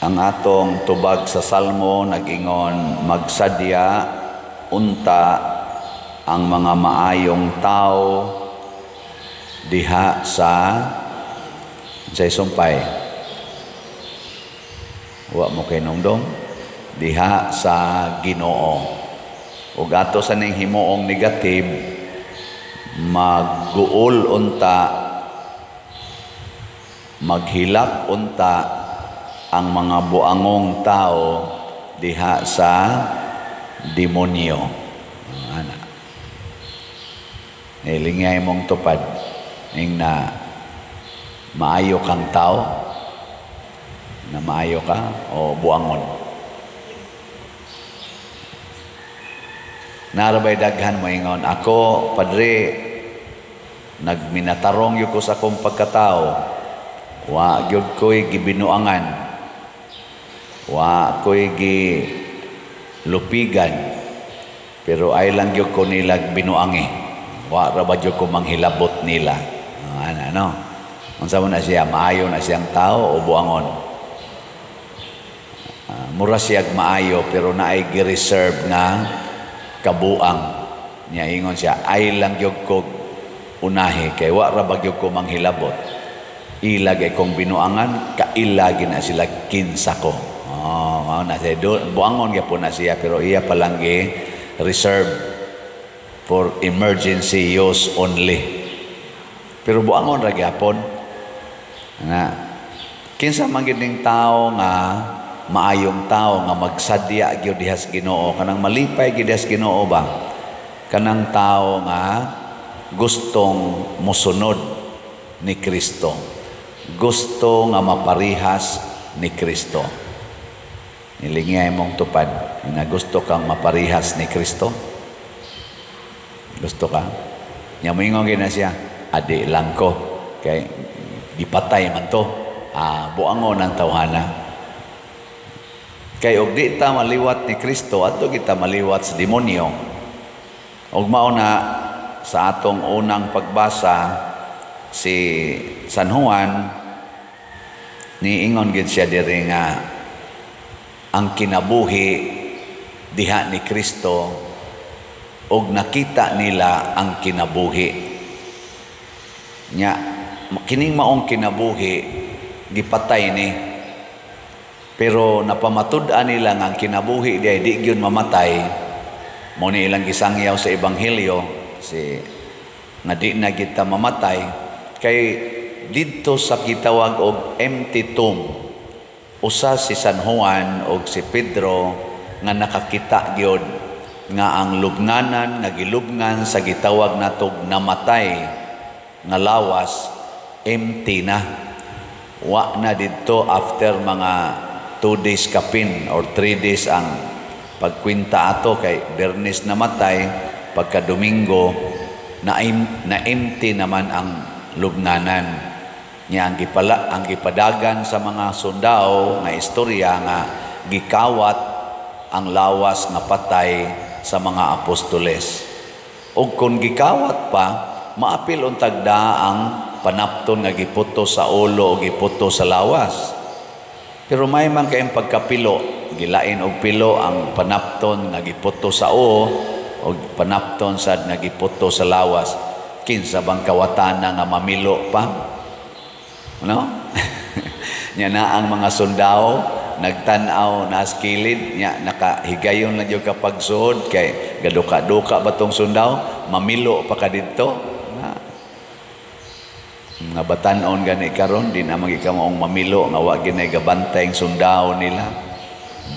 Ang atong tubag sa Salmo nag-ingon, magsadya unta ang mga maayong tao diha sa sumpay. Wa mo kay nungdong diha sa Ginoo. Ug ato sa ning himuong negative, magguol unta, maghilak unta ang mga buangong tao diha sa demonyo. Ana. Nilingay mong tupad ning na maayo kang tao, na maayo ka o buangon. Narabay daghan mo ingon, ako, padre, nagminatarong gyud ko sa akong pagkatao. Wa gyud ko'y gibinuangan. Wa ko'y gilupigan. Pero ay lang gyud ko nila binuangi. Wa ra ba gyud ko manghilabot nila. Ana, no? Unsa mo na siya, maayo na siyang tao o buangon? Mura siyag maayo pero naay gi-reserve nga kabuang. Nya ingon siya, ay lang gyud ko unahi kay wa ra ba gyud ko manghilabot. Ila gyud kong binuangan, kaila gyud na sila kinsa ko. Oh, mao na siya. Buangon gyapon na siya pero iya pa lang gi reserve for emergency use only. Pero buangon ra gyapon. Na kinsa man gyud ning tao nga maayong tao nga magsadya gyud diha sa Ginoo, kanang malipay gyud diha sa Ginoo ba? Kanang tao nga gustong mosunod ni Kristo. Gusto nga maparihas ni Kristo. Nilingay mong tupad nga gusto kang maparihas ni Kristo. Gusto ka? Nya moingon gyud na siya, adi lang ko kay gipatay man to. Buangon ang tawhana. Kay og di ta maliwat ni Kristo, adto kita maliwat sa demonyo. Og mao na sa atong unang pagbasa, si San Juan niingon gid siya diri nga ang kinabuhi diha ni Kristo og nakita nila ang kinabuhi. Nya kining maong kinabuhi gipatay ni, pero napamatud-an nila nga ang kinabuhi diay di gyud mamatay. Mo ni ilang gisangyaw sa ebanghelyo si nga di na kita mamatay kay didto sa gitawag og empty tomb. Usa si San Juan og si Pedro nga nakakita gyud nga ang lubnganan nga gilubngan sa gitawag natog namatay nga lawas empty na. Wa na didto after mga 2 days kapin or 3 days ang pagkwinta ato kay Bernes namatay, pagka Domingo na empty naman ang lubnganan. Nya ang gipala, ang gipadagan sa mga sundao nga istorya nga gikawat ang lawas nga patay sa mga apostoles. Og kung gikawat pa, maapil untag da ang panapton nga giputo sa ulo o giputo sa lawas. Pero may man kayong pagkapilo, gilain og pilo ang panapton nga giputo sa ulo o panapton sad nga giputo sa lawas. Kinsa bang kawatana nga mamilo pa? No? Nya na ang mga sundao nagtan-aw na kilid, nya nakahigayon lang jud kapag suod kay gaduka-duka ba tong sundao, mamilo pa ka didto. Na nga batan-on gani karon di na magi ka maong mamilo nga wa ginay gabantay ang sundao nila.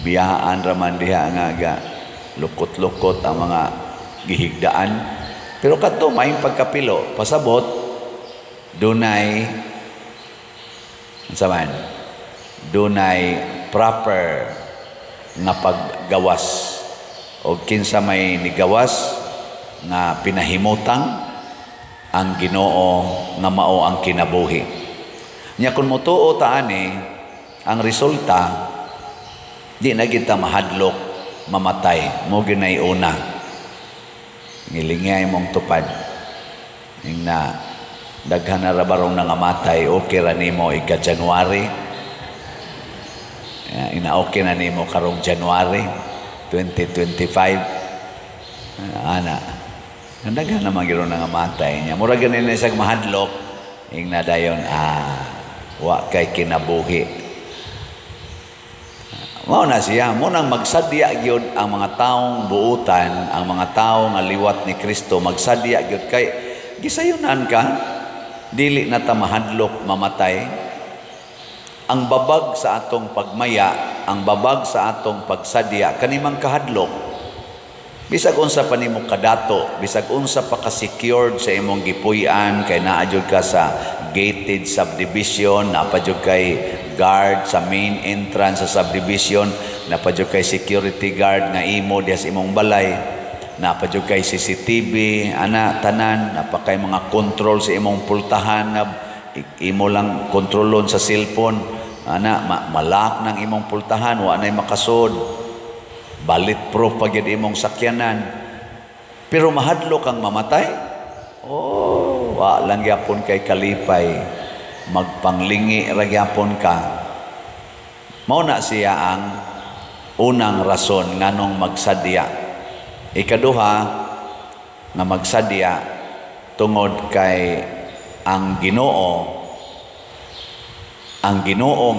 Biyaan ra man diha nga ga lukot-lukot ang mga gihigdaan. Pero kadto maayong pagkapilo, pasabot dunay unsa man, dunay proper nga paggawas o kinsa may nigawas nga pinahimutang ang Ginoo nga mao ang kinabuhi. Nya kun motuo ta ani, ang resulta di na kita mahadlok mamatay, mo ginay una. Ngilingay mong tupad. Ing na daghan na ra barong nangamatay, okay ra nimo ika January. Ina okay na nimo karong January 2025. Ana. Ang daghan naman gyud nga matay niya. Murag ganin na isang mahadlok, ingna dayon, wa kay kinabuhi. Mao na siya, mo nang magsadya gyud ang mga taong buutan, ang mga tao nga liwat ni Kristo, magsadya gyud kay gisayunan ka, dili na ta mahadlok mamatay. Ang babag sa atong pagmaya, ang babag sa atong pagsadya, kanimang kahadlok. Bisag unsa pa nimo kadato, bisag unsa pa ka-secured sa imong gipuy-an, kay naa jud ka sa gated subdivision, naa pa jud kay guard sa main entrance sa subdivision, naa pa jud kay security guard nga imo diha sa imong balay, naa pa jud kay CCTV, ana tanan, naa pa kay mga control sa imong pultahan nga imo lang kontrolon sa cellphone, ana malak ng imong pultahan, wa nay makasod. Bulletproof pa gyud imong sakyanan. Pero mahadlok kang mamatay? Oh, wa lang gyapon kay kalipay. Magpanglingi ra gyapon ka. Mao na siya ang unang rason nganong magsadya. Ikaduha nga magsadya tungod kay ang Ginoo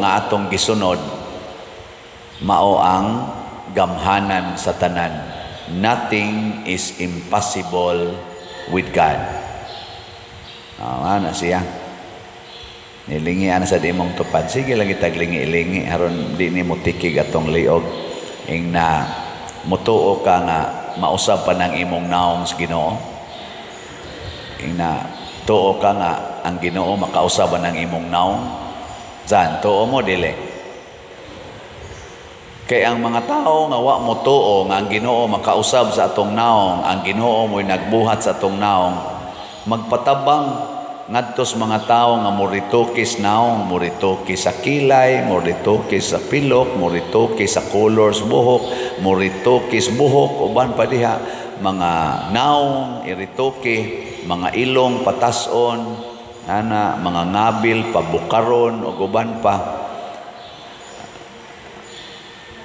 nga atong gisunod mao ang gamhanan sa tanan. Nothing is impossible with God. Ah, na siya. Nilingi ana sa imong tupad. Sige lang itaglingi-ilingi aron di nimo tikig atong liog. Ing na mutuo ka nga mausab pa ng imong naong sa Ginoo. Ing na tuo ka nga ang Ginoo makausab pa ng imong naong. Zan, tuo mo dili. Kay ang mga tao nga wa mo tuo nga ang Ginoo makausab sa atong naong, ang Ginoo mo'y nagbuhat sa atong naong, magpatabang ngadto sa mga tao nga moritokis naong, moritoke sa kilay, moritoke sa pilok, moritoke sa colors buhok, moritoke sa buhok, uban pa diha, mga naong iritoke, mga ilong patason, ana, mga ngabil pabukaron ug uban pa.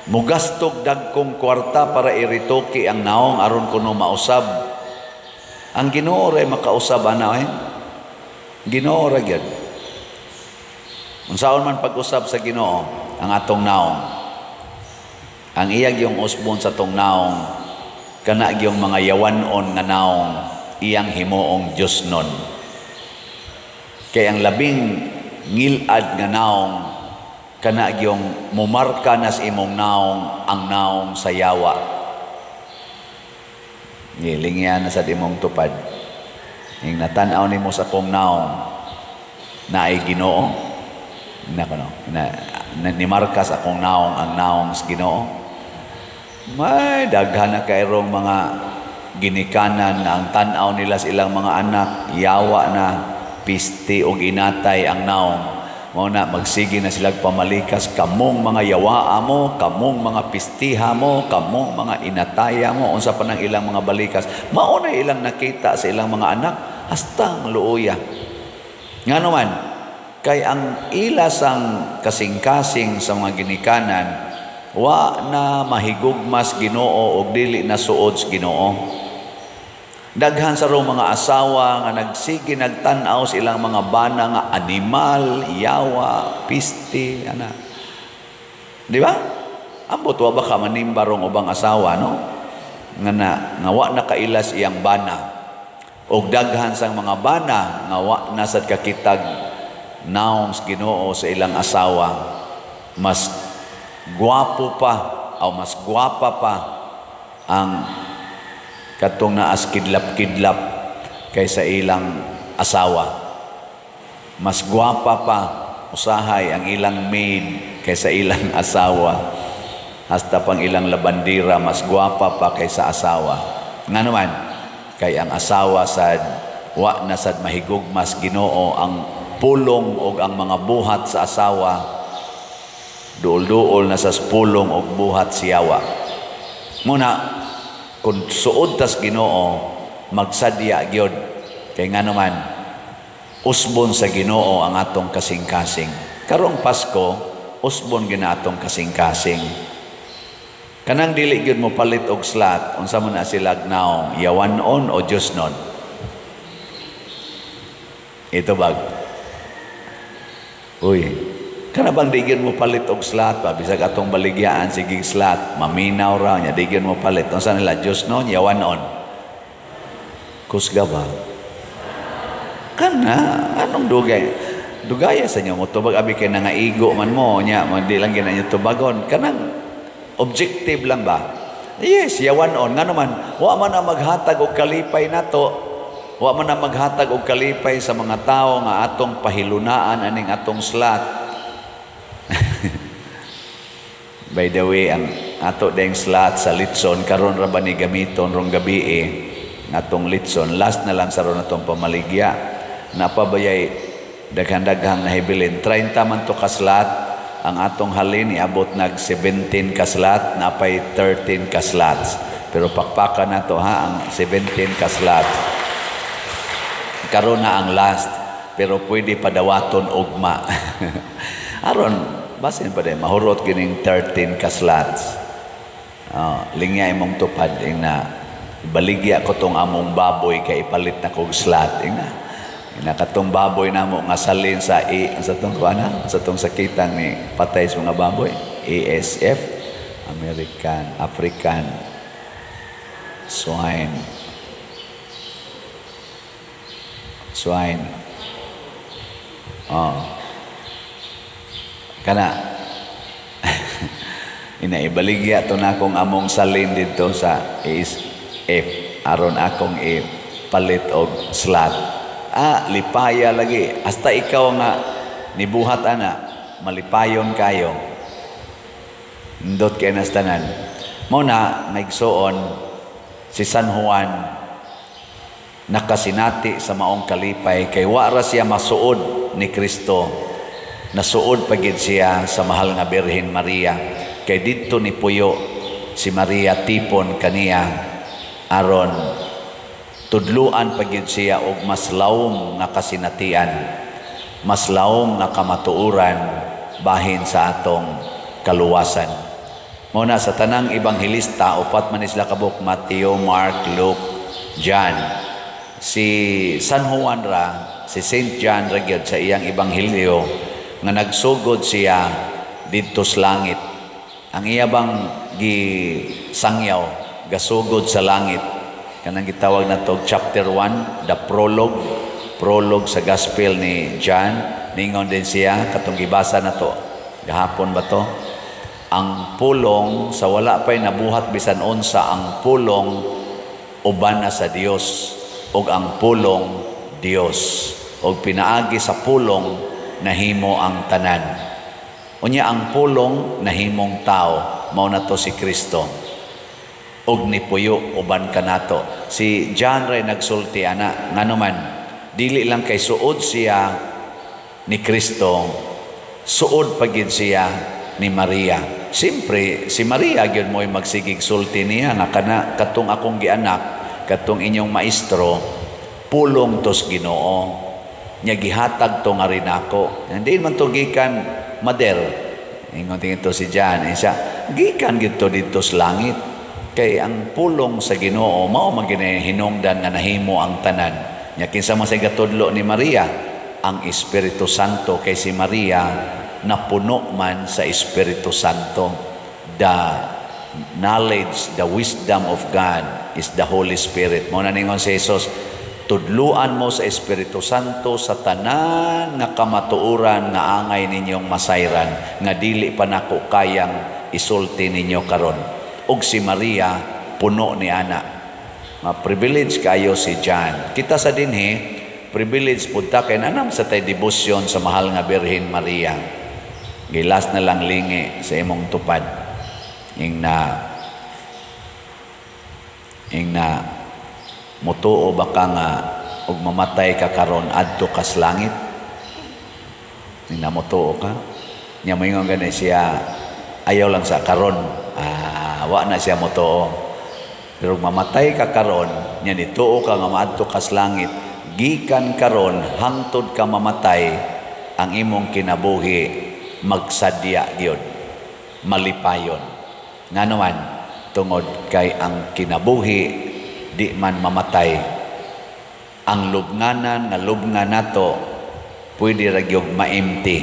Mugastog dagkong kwarta para iritoke ang naong aron kuno mausab. Ang Ginoo ray makausab ana eh. Ginoo ra gyud. Unsaon man pag-usab sa Ginoo ang atong naong. Ang iya gyung usbon sa atong naong kana gyung mga yawan-on nga naong iyang himuong Dios nun. Kay ang labing ngilad nga naong kana gyung mumarka nas imong naong ang naong sa yawa. Nilingyan na sa imong tupad. Ing natan-aw nimo sa akong naong naay Ginoo. Na kuno na nimarka sa akong naong ang naong sa Ginoo. May daghan na kayrong mga ginikanan na ang tan-aw nila sa ilang mga anak yawa na piste og inatay ang naong. Mao na magsige na sila pamalikas, kamong mga yawaa mo, kamong mga pistiha mo, kamong mga inataya mo, unsa pa nang ilang mga balikas. Mao na ilang nakita sa ilang mga anak hasta ang luoya. Ngano man, kay ang ila sang kasing-kasing sa mga ginikanan wa na mahigugmas Ginoo og dili na suod sa Ginoo. Daghan sa rong mga asawa nga nagsige nagtan-aw sa ilang mga bana nga animal, yawa, piste, ana. Di ba? Ambot wa ba ka manimba rong ubang asawa, no? Nga na nga wa na kailas iyang bana. Og daghan sang mga bana nga wa na sad kakitag naong sa Ginoo sa ilang asawa. Mas gwapo pa o mas gwapa pa ang katong naas kidlap-kidlap kaysa ilang asawa. Mas gwapa pa usahay ang ilang maid kaysa ilang asawa. Hasta pang ilang labandira mas gwapa pa kaysa asawa. Nga naman, kay ang asawa sad wa na sad mahigugmas Ginoo ang pulong og ang mga buhat sa asawa, duol-duol na sa pulong og buhat siyawa. Muna kung suod tas Ginoo magsadya gyud kay nga naman usbon sa Ginoo ang atong kasing-kasing. Karong Pasko Usbon gyud atong kasing-kasing. Kanang dili gyud mo palit og slot, unsa man na sila naong, yawan-on o Diyosnon? Ito bag. Uy, kana bang di gyud mo palit og slot pa bisag atong baligyaan sige slot, maminaw ra nya di gyud mo palit. Unsa nila, Diyosnon, yawan-on? Kusga ba? Kana anong dugay? Dugaya sa inyo mo tubag abi kay nangaigo man mo nya, mo di lang gyud inyo tubagon. Kanang objective lang ba? Yes, yawan-on. Ngano man, wa man ang maghatag og kalipay nato. Wa man ang maghatag og kalipay sa mga tao nga atong pahilunaan aning atong slot. By the way, ang ato deng slot sa litson karon ra ba ni gamiton rong gabi eh, atong litson last na lang sa ron atong pamaligya. Napabayay daghan-daghang nahibilin. 30 man to ka slot. Ang atong halin iabot nag 17 ka slot, napay 13 ka slots. Pero pakpakan na to ha, ang 17 ka slot. Karon na ang last, pero pwede padawaton ugma. Aron basin pa din mahurot gining 13 ka slots. Oh, lingya imong tupad ing na baligya ko tong among baboy kay ipalit na kog slot ing na. Nakatong baboy namo nga salin sa E sa tong kuana sa tong sakitang ni patay sa mga baboy, ASF, American African Swine Swine. Oh. Kana ina ibaligya to na akong among salin didto sa ASF aron akong ipalit og slot. Ah, lipaya lagi. Hasta ikaw nga nibuhat ana, malipayon kayo. Indot kay nastanan. Mao na naigsuon si San Juan nakasinati sa maong kalipay kay wa ra siya masuod ni Kristo. Nasuod pa gid siya sa mahal nga Birhen Maria kay didto ni puyo si Maria tipon kaniya aron tudluan pa gyud siya og mas lawom nga kasinatian, mas lawom nga kamatuoran bahin sa atong kaluwasan. Mao na sa tanang ebanghelista, upat man sila kabuk, Mateo, Mark, Luke, John. Si San Juan ra, si Saint John ra gyud sa iyang ebanghelyo nga nagsugod siya didto sa langit. Ang iya bang gisangyaw gasugod sa langit. Kanang gitawag na to chapter 1, the prologue, prologue sa gospel ni John. Ningon din siya katong gibasa na to gahapon ba to? Ang pulong sa wala pay nabuhat bisan unsa, ang pulong uban na sa Dios ug ang pulong Dios, ug pinaagi sa pulong nahimo ang tanan. Unya ang pulong nahimong tao, mao na to si Kristo. Og nipuyo uban kanato. Si John ray nagsulti ana, ngano man dili lang kay suod siya ni Kristo, suod pa gid siya ni Maria. Siyempre si Maria gyud mo'y magsigig sulti niya nga kana katong akong gianak, katong inyong maestro, pulong tos Ginoo. Nya gihatag to nga rin ako. Hindi man to gikan mader. Ingon tingin to si John, eh, siya gikan gid to didto sa langit. Kay ang pulong sa Ginoo mao man gini hinungdan nga nahimo ang tanan. Nya kinsa man say gatudlo ni Maria? Ang Espiritu Santo. Kay si Maria napuno man sa Espiritu Santo. The knowledge, the wisdom of God is the Holy Spirit. Mao na ningon si Jesus, tudluan mo sa Espiritu Santo sa tanan nga kamatuoran nga angay ninyong masayran nga dili pa nako kayang isulti ninyo karon. Og si Maria puno ni ana. Ma-privilege kayo si John. Kita sa dinhi privilege pud ta kay nanam sa tay debosyon sa mahal nga Birhen Maria. Gilas na lang lingi sa imong tupad. Ing na mutuo ba ka nga og mamatay ka karon adto kas langit? Ing na mutuo ka. Nya moingon gani siya, ayaw lang sa karon. Ah, wa na siya mutuo. Pero mamatay ka karon, nya nituo ka nga maadto kas langit, gikan karon hangtod ka mamatay, ang imong kinabuhi Magsadya gyud, malipayon. Ngano man? Tungod kay ang kinabuhi di man mamatay. Ang lubnganan nga lubngan nato pwede ra gyud ma-empty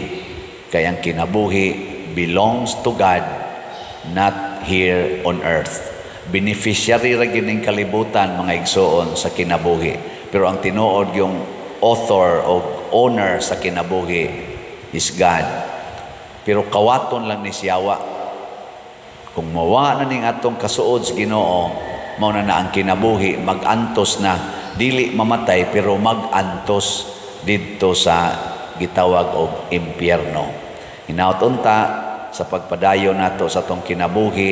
kay ang kinabuhi belongs to God, not here on earth. Beneficiary ra gyud ning kalibutan, mga igsoon, sa kinabuhi. Pero ang tinuod yung author o owner sa kinabuhi is God. Pero kawaton lang ni siyawa. Kung mawa na ning atong kasuod sa Ginoo, mao na na ang kinabuhi magantos na, dili mamatay pero magantos didto sa gitawag og impyerno. Hinaut unta sa pagpadayon nato sa atong kinabuhi,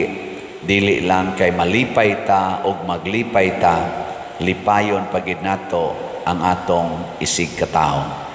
dili lang kay malipay ta og maglipay ta, lipayon pagid nato ang atong isig katao.